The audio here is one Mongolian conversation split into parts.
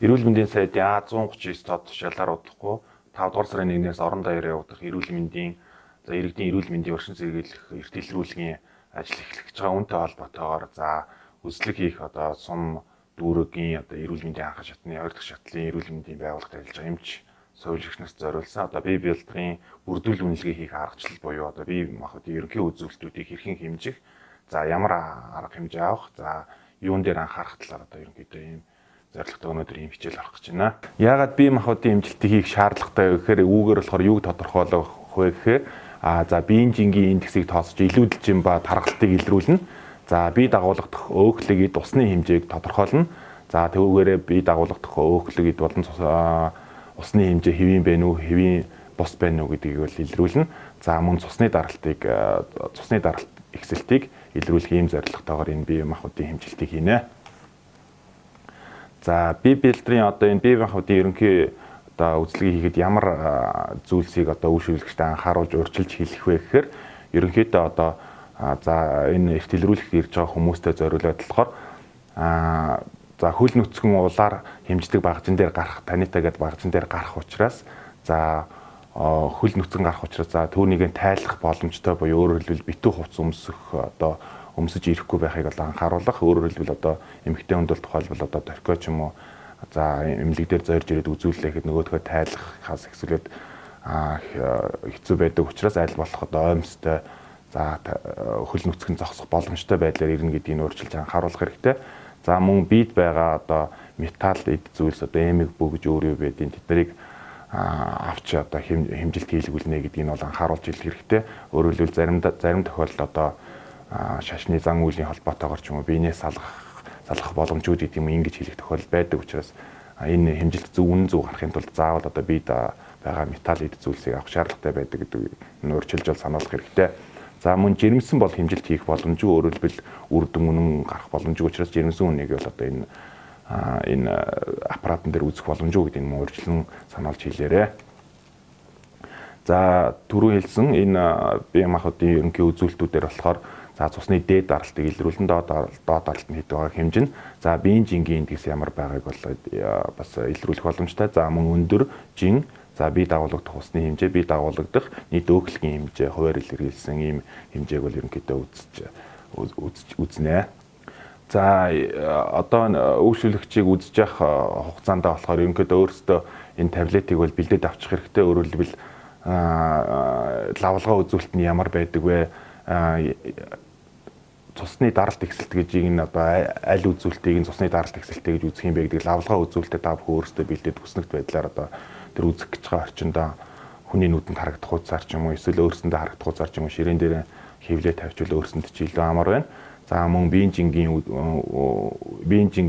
Эрүүл мэндийн сайдын А139 тод тушаалаар удахгүй 5 дугаар сарын 1-ээс орон даяар явагдах эрүүл мэндийн за иргэдийн эрүүл мэндийн оршин сэргийлэх эрт илрүүлгийн ажил эхлэх гэж байгаа үнтэй холбоотойгоор за үзлэг хийх одоо сум дүүргийн одоо эрүүл мэндийн анхан шатны хоёр дахь шатлын эрүүл мэндийн байгууллагад ажиллаж байгаа эмч сувилагч нарт зориулсан одоо бие бэлтгэлийн бүрдүүл үнэлгээ хийх аргачлал буюу одоо бие махбодын ерөнхий үзүүлэлтүүдийг хэрхэн хэмжих, за ямар арга хэмжээ авах, за юун дээр анхаарах талаар одоо ерөнхийдөө ийм зорилготой өнөөдөр ийм хичээл орох гэж байна. Яагаад бие махбодын эмчилтийг хийх шаардлагатай вэ гэхээр үүгээр болохоор юуг тодорхойлох вэ гэхээр за биеийн жингийн индексийг тооцож илүүдэлжин ба таргалтыг илрүүлнэ. За бие дагуулгадах өөхлөг эд усны хэмжээг тодорхойлно. За түүгээрээ бие дагуулгадах өөхлөг эд болон усны хэмжээ хэвийн байна уу, хэвийн бус байна уу гэдгийг бол илрүүлнэ. За мөн цусны даралтыг цусны даралт ихсэлтийг илрүүлэх ийм зорилготойгоор энэ бие махбодын хэмжилтийг хийнэ. За бие бэлтрийн одоо энэ бие махбодын ерөнхий одоо үзлэгийг хийхэд ямар зүйлсийг одоо үйлчлэгчтэй анхааруулж урьдчилж хэлэх вэ гэхээр ерөнхийдөө одоо за энэ эрт илрүүлэхэд ирж байгаа хүмүүстэй зориулаад болохоор за хөл нүцгэн улаар хэмждэг багжин дээр гарах танита гэдээ багжин дээр гарах учраас за хөл нүцгэн гарах учраас за түүнийг тайлах боломжтой буюу өөрөөр хэлбэл битүү хувцас өмсөх одоо өмсөж ирэхгүй байхыг бол анхааруулах. Өөрөөр хэлбэл одоо эмэгтэй хүнд бол тухайлбал одоо торкой ч юм уу за эмнэлэг дээр зорж ирээд үзүүллээ гэхэд нөгөөдхөө тайлахаас ихсүүлээд хэцүү байдаг учраас аль болох одоо оймстой за хөл нүцгэн зогсох боломжтой байдлаар ирнэ гэдгийг нь өөрчилж анхааруулах хэрэгтэй. За мөн бид байгаа одоо металл эд зүйлс одоо эмэг бөгж өөр юу байдیں۔ Тэднийг авч одоо хэмжилт хийлгүүлнэ гэдгийг нь бол анхааруулж хэлэх хэрэгтэй. Өөрөөр хэлбэл зарим тохиолдолд одоо шашны зан үйлийн холбоотойгоор ч юм уу биенээ салгах боломжгүй гэдэг юм ингэж хэлэх тохиолдол байдаг учраас энэ хэмжилт зөв үнэн зөв гарахын тулд заавал одоо бид байгаа металл эд зүйлсийг авах шаардлагатай байдаг гэдэг нь өөрчилж бол сануулах хэрэгтэй. За мөн жирэмсэн бол хэмжилт хийх боломжгүй, өөрөөр хэлбэл үр дүн үнэн гарах боломжгүй учраас жирэмсэн үнийг бол одоо энэ аппаратн дээр үзэх боломжгүй гэдэг нь өөрчлөн сануулж хэлээрэй. За түрүү хэлсэн энэ бие махбодын ерөнхий үзүүлэлтүүдээр болохоор за цусны дээд даралтыг илрүүлэн доод даралт нь хэд байгааг хэмжинэ. За биеийн жингийн индекс ямар байгааг бол бас илрүүлэх боломжтой. За мөн өндөр жин, за бие дагуулгадах усны хэмжээ, бие дагуулгадах нийт өөхлөгийн хэмжээ хувиар илэрхийлсэн ийм хэмжээг бол ерөнхийдөө үзнэ. За одоо үйлчлэгчийг үзэж явах хугацаанд болохоор ерөнхийдөө өөрсдөө энэ таблетыг бол бэлдээд авчих хэрэгтэй. Өөрөөр хэлбэл лавлгаа үзүүлэлт нь ямар байдаг вэ? Цусны даралт ихсэлт гэж энэ одоо аль үзүүлэлтийг нь цусны даралт ихсэлтээ гэж үзэх юм бэ гэдэг лавлгаа үзүүлэлтээ та бүхэн өөрсдөө бэлдээд хүснэгт байдлаар одоо тэр үзэх гэж байгаа орчиндөө хүний нүдэнд харагдах хуцаар ч юм уу эсвэл өөрсөндөө харагдах хуцаар ч юм уу ширээн дээр хэвлээ тавьчвал өөрсөнд ч илүү амар байна. За мөн биеийн жингийн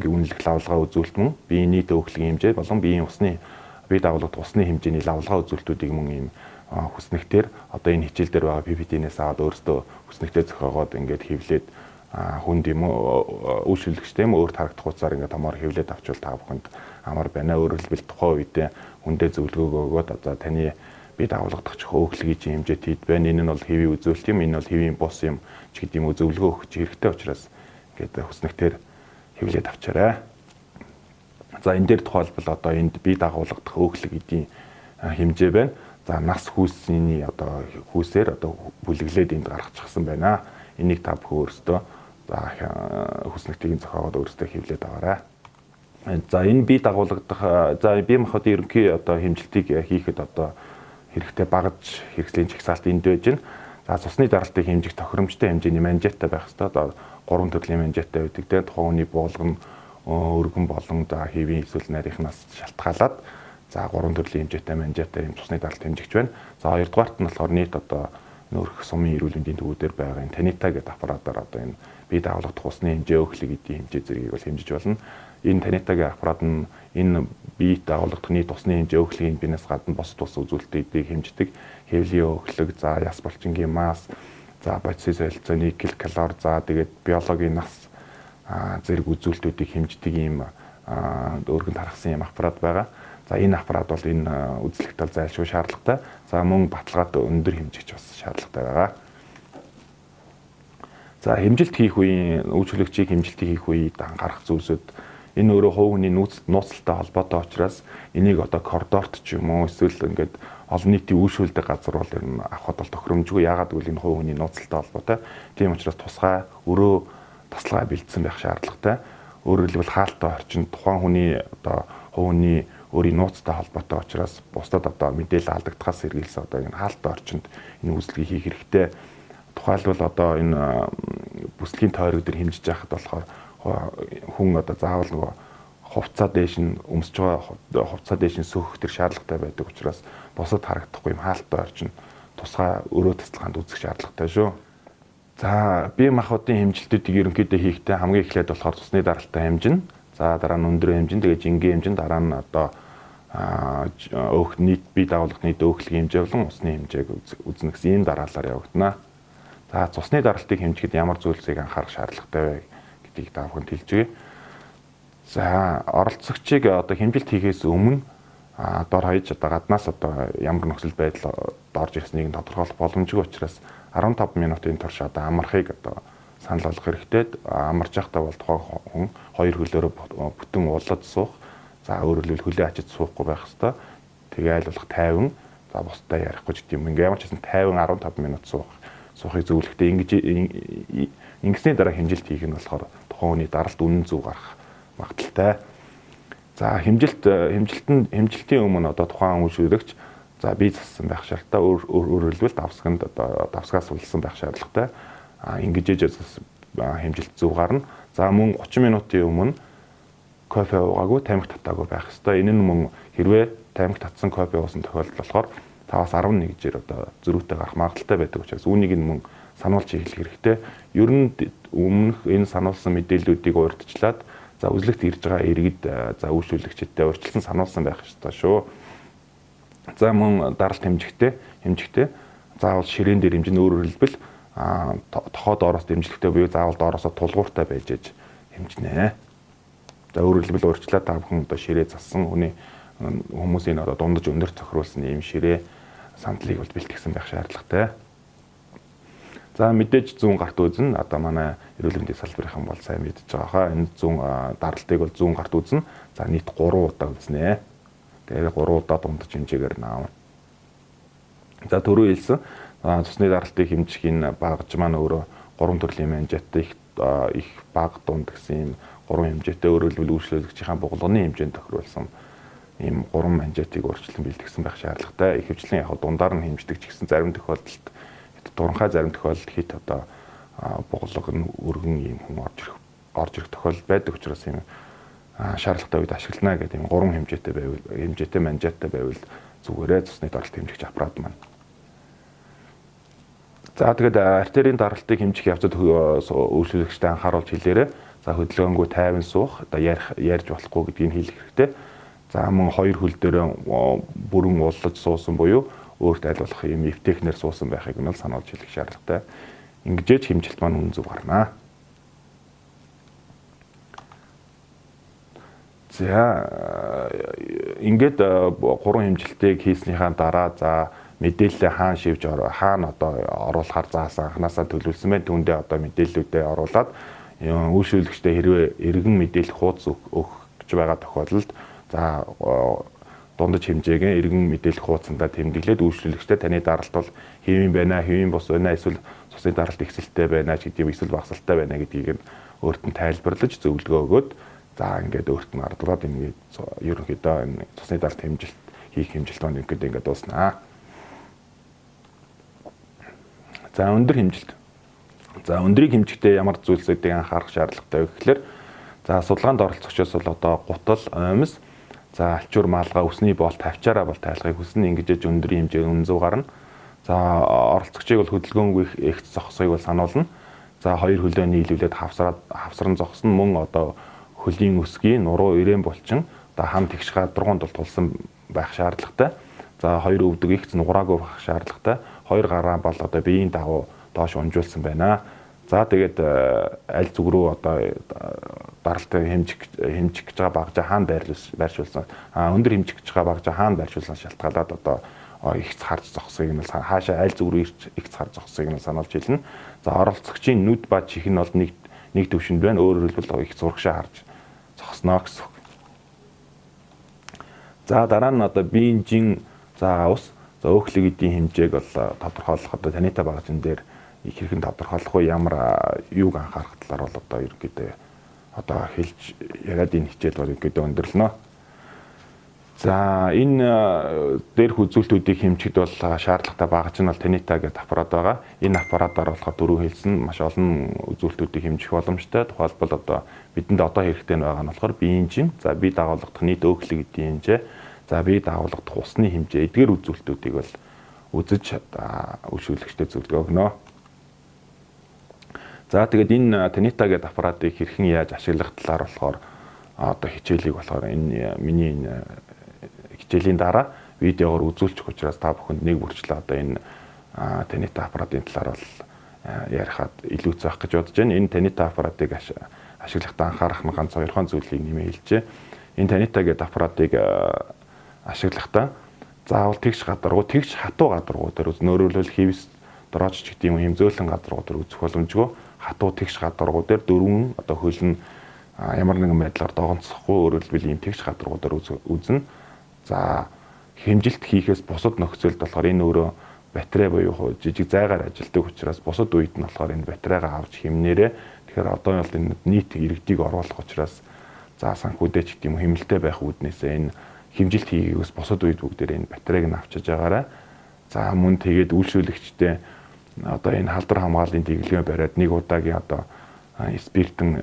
үнэлэх лавлгаа үзүүлэлт мөн биеийн нийт өөхлөгийн хэмжээ болон биеийн усны бие дагуулгад усны хэмжээний лавлгаа үзүүлэлтүүдийг мөн ийм хүснэгтэр одоо энэ хичээл дээр байгаа PPT-нээс аваад өөрсдөө хүснэгтээ зохиогоод ингээд хэвлээд хүнд юм уу үйлчлэгчтэй юм өөрт харагдах хуцаар ингээд томоор хэвлээд авчвал та бүхэнд амар байна. Өөрөөр хэлбэл тухайн үедээ хүндээ зөвлөгөөгөө өгөөд одоо таны бие дагуулгадах өөхлөгийн хэмжээ тийд байна. Энэ нь бол хэвийн үзүүлэлт юм, энэ бол хэвийн бус юм ч гэдэг юм уу зөвлөгөө өгөх хэрэгтэй учраас ингээд хүснэгтэр хэвлээд авчаарай. За энэ дээр тухайлбал одоо энд бие дагуулгадах өөхлөг эдийн хэмжээ байна. За нас хүүсний одоо хүүсээр одоо бүлэглээд энд гаргачихсан байна. Энийг та бүхэн өөрсдөө за хүснэгтийг зохиогоод өөрсдөө хэвлээд аваарай. За энэ бие дагуулгадах за бие махбодын ерөнхий одоо хэмжилтийг хийхэд одоо хэрэгтэй багаж хэрэгслийн жагсаалт энд байж байна. За цусны даралтыг хэмжих тохиромжтой хэмжээний манжеттай байх ёстой. Одоо 3 төрлийн манжеттай байдаг. Тэгээ тухайн хүний буулган өргөн болон за хэвийн эсвэл нарийнхнаас шалтгаалаад за 3 төрлийн хэмжээтэй манжеттай юм цусны даралт хэмжигч байна. За хоёрдугаарт нь болохоор нийт одоо нөрөх сумын эрүүл мэндийн төвүүдээр байгаа энэ танита гэдэг аппаратаар одоо энэ бие дагуулгадах усны хэмжээ, өөхлөг эдийн хэмжээ зэргийг бол хэмжиж болно. Энэ танитагийн аппарат нь энэ бие дагуулгадах нийт усны хэмжээ, өөхлөгийн хэмжээнээс гадна бос тус үзүүлэлтүүдийг хэмждэг. Хэвлийн өөхлөг, за яс булчингийн масс, за бодисын солилцоо, никель, калор, за тэгээд биологийн нас зэрэг үзүүлэлтүүдийг хэмждэг ийм өргөнд харгасан юм аппарат байгаа. За энэ аппарат бол энэ үзлэгт бол зайлшгүй шаардлагатай. За мөн баталгаатай өндөр хэмжигч бас шаардлагатай байгаа. За хэмжилт хийх үеийн үйлчлэгчийг хэмжилтийг хийх үед анхаарах зүйлсүүд Энэ өөрөө хувь хүний нууцлалтай холбоотой учраас энийг одоо коридорт ч юм уу эсвэл ингээд олон нийтийн үйлшүүлдэг газар бол ер нь авахд бол тохиромжгүй. Яагаад гэвэл энэ хувь хүний нууцлалтай холбоотой. Тийм учраас тусгай өрөө тасалгаа бэлдсэн байх шаардлагатай. Өөрөөр хэлбэл хаалттай орчинд тухайн хүний одоо хувь хүний өөрийн нууцтай холбоотой учраас бусдад одоо мэдээлэл алдагдахаас сэргийлсэн одоо энэ хаалттай орчинд энэ үйлчлэгийг хийх хэрэгтэй. Тухайлбал одоо энэ бүслэгийн тойрог дээр хэмжиж яхад болохоор хүн одоо заавал нөгөө хувцаа дээш нь өмсөж байгаа хувцаа дээш нь сөөхөх төр шаардлагатай байдаг учраас бусад харагдахгүй юм хаалттай орчин тусгай өрөө тасалгаанд үзэх шаардлагатай шүү. За бие махбодын хэмжилтүүдийг ерөнхийдөө хийхдээ хамгийн эхлээд болохоор цусны даралтаа хэмжинэ. За дараа нь өндрөө хэмжин, тэгээ жингийн хэмжин, дараа нь одоо өөх нийт бие дагуулгах нийт өөхлөгийн хэмжээ болон усны хэмжээг үзнэ гэсэн ийм дараалалаар явагдана. За цусны даралтыг хэмжихэд ямар зүйлсийг анхаарах шаардлагатай вэ гэдгийг та бүхэнд хэлж өгье. За оролцогчийг одоо хэмжилт хийхээс өмнө дор хаяж одоо гаднаас одоо ямар нөхцөл байдал орж ирснийг нь тодорхойлох боломжгүй учраас 15 минутын турш одоо амархыг одоо санал болгох хэрэгтэй. Амарч явахдаа бол тухайн хүн хоёр хөлөөрөө бүтэн уулаад суух. За өөрөөр хэлбэл хөлөө ачиж суухгүй байх ёстой. Тэгээ аль болох 50, за бусдаа ярихгүй ч гэдэм юм. Ингээ ямар ч гэсэн 50 15 минут суухыг зөвлөхтэй. Ингэж ингэсний дараа хэмжилт хийх нь болохоор тухайн хүний даралт үнэн зөв гарах магадлалтай. За хэмжилтийн өмнө одоо тухайн үйлчлэгч за бие зассан байх шаардлагатай. Өөрөөр хэлбэл давсганд одоо давсгаас сулсан байх шаардлагатай. Ингэж ээж хэмжилт зөв гарна. За мөн 30 минутын өмнө кофе уугаагүй, тамхи татаагүй байх ёстой. Энэ нь мөн хэрвээ тамхи татсан кофе уусан тохиолдол болохоор 5-11 жир одоо зөрүүтэй гарах магадлалтай байдаг учраас үүнийг нь мөн сануулж хэлэх хэрэгтэй. Ер нь өмнөх энэ сануулсан мэдээллүүдийг урьдчилаад за үзлэгт ирж байгаа иргэд за үйлчлүүлэгчдэд урьдчилан сануулсан байх ёстой шүү. За мөн даралт хэмжихтэй заавал ширээн дээр хэмжин, өөрөөр хэлбэл тохоо доороос дэмжлэгтэй буюу заавал доороосоо тулгууртай байж ээж хэмжинэ. За өөрөөр хэлбэл урьдчилаад та бүхэн одоо ширээ зассан хүний хүмүүсийн одоо дундаж өндөр тохируулсан ийм ширээ сандлыг бол бэлтгэсэн байх шаардлагатай. За мэдээж зүүн гарт үзнэ. Одоо манай эрүүл мэндийн салбарын бол сайн мэдж байгаа хаа. Энэ зүүн даралтыг бол зүүн гарт үзнэ. За нийт 3 удаа үзнэ. Тэгээ 3 удаа дундаж хэмжээгээр наав. За түрүү хэлсэн цусны даралтыг хэмжих энэ багж маань өөрөө 3 төрлийн манжаатай их бага дунд гэсэн ийм 3 хэмжээтэй, өөрөөр хэлбэл үйлчлүүлэгчийн буглууны хэмжээнд тохируулсан ийм 3 манжаатыг урьдчилан бэлтгэсэн байх шаардлагатай. Ихэвчлэн яг дундаар нь хэмждэг ч гэсэн зарим тохиолдолд дуранхай зарим тохиолдолд хит одоо буглаг нь өргөн ийм хүн орж ирэх тохиолдол байдаг учраас ийм шаардлагатай үед ашиглана гэдэг ийм 3 хэмжээтэй байвал хэмжээтэй манжаатай байвал зүгээрээ цусны даралт хэмжигч аппарат маань. За тэгээд артерийн даралтыг хэмжих явцад үйлчлүүлэгчтэй анхааруулж хэлээрэй. За хөдөлгөөнгүй тайван суух, одоо ярьж болохгүй гэдгийг хэлэх хэрэгтэй. За мөн хоёр хөл дээр бүрэн ууллаж суусан буюу өөрт аль болох ийм эвтэхнэр суусан байхыг нь л сануулж хэлэх шаардлагатай. Ингэж хэмжилт маань үнэн зөв гарна. За ингээд 3 хэмжилтийг хийснийхаа дараа за мэдээлэлээ хаан шивж хаана одоо оруулахар заасан анханасаа төлөвлөсөн байна. Түүндээ одоо мэдээллүүдээ оруулаад үйлчлүүлэгчтэй хэрвээ эргэн мэдээлэх хуудас өгөх гэж байгаа тохиолдолд за дундаж хэмжээг эргэн мэдээлэх хуудсандаа тэмдэглээд үйлчлүүлэгчтэй таны даралт бол хэвийн байна, хэвийн бус байна, эсвэл цусны даралт ихсэлтэй байна ч гэдэг юм, эсвэл багасалтай байна гэдгийг нь өөрт нь тайлбарлаж зөвлөгөө өгөөд за ингээд өөрт нь ардуулаад ингээд ерөнхийдөө энэ цусны даралт хэмжилт хийх хэмжилт маань ингээд ингээд дууснаа. За өндөр хэмжилт. За өндрийг хэмжихдээ ямар зүйлсүүдийг анхаарах шаардлагатай вэ гэхлээр за судалгаанд оролцогчоос бол одоо гутал, оймс, за альчуур маалга, өсний боол тавьчаараа бол тайлахыг хүснэ. Ингэж ээж өндрийн хэмжээ үнэн зөв гарна. За оролцогчийг бол хөдөлгөөнгүй их зогсохыг бол сануулна. За хоёр хөлөө нийлүүлээд хавсран зогсно. Мөн одоо хөлийн өсгийн нуруу ирээн булчин одоо хам тэгш гадаргуунд бол тулсан байх шаардлагатай. За хоёр өвдөг ихц нуграагүй байх шаардлагатай. Хоёр гараа бол одоо биеийн дагуу доош унжуулсан байна. За тэгээд аль зүг рүү одоо даралтыг хэмжих гэж байгаа багжаа хаана байршуулсан, өндөр хэмжих гэж байгаа багжаа хаана байршуулсан шалтгаалаад одоо ихц харж зогсохыг нь хаашаа аль зүг рүү ихц харж зогсохыг нь сануулж хэлнэ. За оролцогчийн нүд ба чих нь бол нэг төвшөнд байна. Өөрөөр хэлбэл их зурагшаа харж зогсноо гэсэн үг. За дараа нь одоо биеийн жин, за ус, за өөхлөг эдийн хэмжээг бол тодорхойлох одоо Tanita багажин дээр хэрхэн тодорхойлох вэ, ямар юуг анхаарах талаар бол одоо ерөнхийдөө одоо хэлж яриад энэ хичээл бол ерөнхийдөө өндөрлөнө. За энэ дээрх үзүүлэлтүүдийг хэмжихэд бол шаардлагатай багаж нь бол Tanita гэдэг аппарат байгаа. Энэ аппаратаар болохоор дөрөв хэлсэн маш олон үзүүлэлтүүдийг хэмжих боломжтой. Тухайлбал одоо бидэнд одоо хэрэгтэй байгаа нь болохоор биеийн жин, за бие дагуулгадах нийт өөхлөг эдийн хэмжээ, за бие дагуулгадах усны хэмжээ, эдгээр үзүүлэлтүүдийг бол үзэж үйлчлүүлэгчдэд зөвлөгөө өгнө. За тэгээд энэ Tanita гэдэг аппаратыг хэрхэн яаж ашиглах талаар болохоор одоо хичээлийг болохоор энэ миний энэ хичээлийн дараа видеогоор үзүүлчих учраас та бүхэнд нэг бүрчлээ одоо энэ Tanita аппаратын талаар бол ярихад илүү зах гэж бодож байна. Энэ Tanita аппаратыг ашиглахдаа анхаарах нь ганц хоёрхон зүйлийг нэмээ хэлжээ. Энэ Tanita гэдэг аппаратыг ашиглахдаа заавал тэгш гадаргуу, тэгш хатуу гадаргуу дээр үзнэ. Өөрөөр хэлбэл хивс, дорооч ч гэдэг юм ийм зөөлөн гадаргуу дээр үзэх боломжгүй. Хатуу тэгш гадаргуу дээр дөрвөн одоо хөл нь ямар нэгэн байдлаар догонцохгүй, өөрөөр хэлбэл ийм тэгш гадаргуу дээр үзнэ. За хэмжилт хийхээс бусад нөхцөлд болохоор энэ өөрөө батарей буюу жижиг зайгаар ажилтдаг учраас бусад үед нь болохоор энэ батарейгаа авч хэмнээрээ. Тэгэхээр одоо бол энэ нийт иргэдийг оруулах учраас за санхүүдээ ч гэдэг юм хэмнэлтэй байх үүднээсээ энэ хэмжилт хийгээгээс бусад үед бүгдээр энэ батарейг нь авчиж байгаарай. За мөн тэгээд үйлчлүүлэгчтэй одоо энэ халдвар хамгааллын дэглэмээ бариад нэг удаагийн одоо спиртэн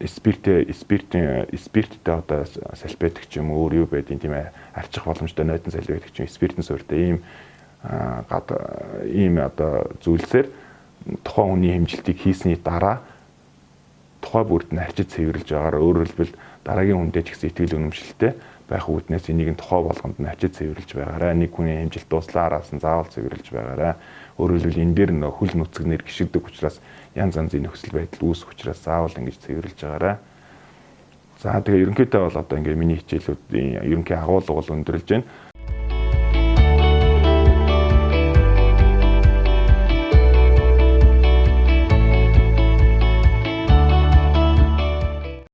спиртээ спиртийн спирттэй одоо салфетик ч юм уу өөр юу байдیں۔ Тийм ээ, арчих боломжтой нойтон салфетик ч юм, спиртэн суурьтай ийм гад ийм одоо зүйлсээр тухайн хүний хэмжилтийг хийсний дараа тухай бүрд нь арчиж цэвэрлж байгаараа. Өөрөөр хэлбэл дараагийн хүндээ ч гэсэн итгэл үнэмшилтэй байх үүднээс энийг нь тухай болгонд нь арчиж цэвэрлж байгаарай. Нэг хүний хэмжилт дууслаа араас нь заавал цэвэрлж байгаарай. Өөрөөр хэлбэл энэ дээр нөх хөл нүцгнэр гიშгдэг учраас янз янзын нөхцөл байдал үүсэх учраас заавал ингэж цэвэрлж байгаарай. За тэгээ ерөнхийдөө бол одоо ингээ миний хичээлүүдийн ерөнхий агуулга бол өндөрлж байна.